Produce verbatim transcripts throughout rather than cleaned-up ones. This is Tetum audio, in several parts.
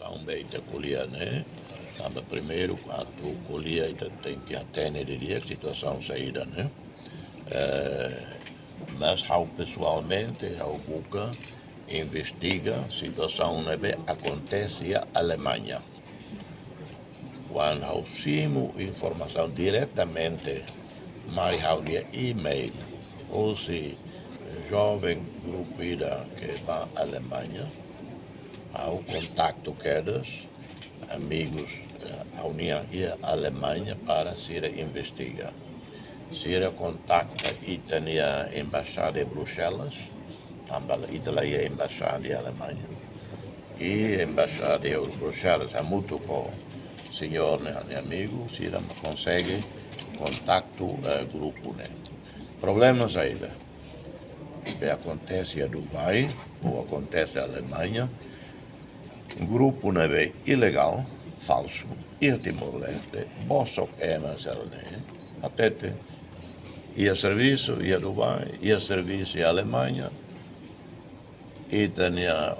Ita ko'alia ne'e, tanba primeiru, atu ko'alia ita tenke hatene didi'ak situasaun saida ne'e. Eh, mas ha'u pesoalmente, ha'u buka investiga situasaun ne'ebé akontese iha Alemaña. Kuandu ha'u simu informasaun diretamente mai ha'u-nia email, hosi joven grupu ida ke bá Alemaña, ha'u kontaktu kedas, amigus, eh, ha'u-nian iha Alemaña para sira investiga. Sira kontakta ita-nia embaixada em Bruxelas, tanba ita la iha embaixada iha Alemaña. I embaixada iha Bruxelas, hamutuk ho señór ne'e, ha'u-nia amigu, sira mak konsege kontaktu, eh, grupu ne'e. Problema saida? Be akontese iha Dubai, ou akontese Alemaña, grupu ne'ebé ilegál, falsu, iha Timor-Leste, bosok ema sira-ne'e, hatete, iha servisu iha Dubai, iha servisu iha Alemaña, ita-nia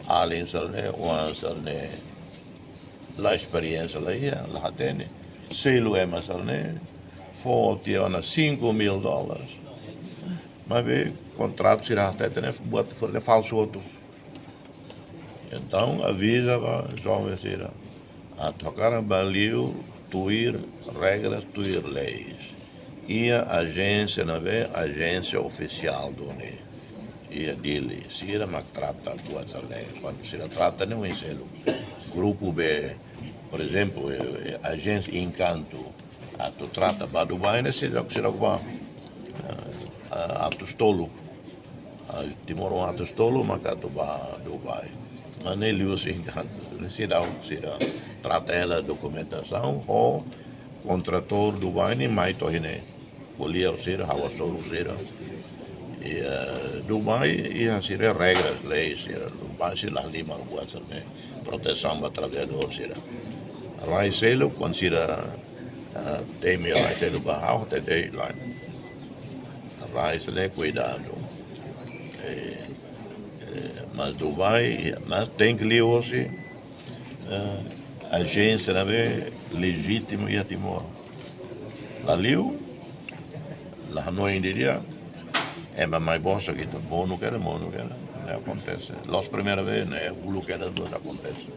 alin sira-ne'e, oan sira-ne'e, la esperiénsia la iha, la hatene, selu ema sira-ne'e, fó tiha ona cinco mil dólares. Maibé kontratu sira hatete ne'e, buat fó ne'e falsu hotu. Entaun, aviza ba joven sira. Atu hakarak bá liu tuir regras, tuir leis. Iha ajénsia ne'ebé, ajénsia ofisiál duni. Iha Dili, sira mak trata buat sira-ne'e. Kuandu sira trata ne'e oin seluk. Grupu B, por ezemplu, eh, eh, ajénsia Encanto. Atu trata bá Dubai ne'e sira, sira bá. Eh, atus tolu. Ah, timoroan atus tolu mak atu bá Dubai. Mas ne'e liuhusi Encanto. Ne'e sira, sira trata hela dokumentasaun ho kontratór Dubai ne'e mai to'o iha ne'e. Ko'alia ho sira, ha'u hasoru sira. I, eh, Dubai iha sira regras, leis sira. Dubai sei la halimar buat sira-ne'e, protesaun ba traballadór sira. Rai seluk, kuandu sira, eh, temi rai seluk ba ha'u, hatete lae. Rai sira-ne'e kuidadu. Eh, eh, mas Dubai, mas tenke liuhusi, eh, ajénsia ne'ebé lejítimu iha Timor. La liu, la hanoin didi'ak, ema mai bosok ita, monu kedas, monu kedas, ne'e akontese. La'ós primeira vez, ne'e uluk kedas mós akontese.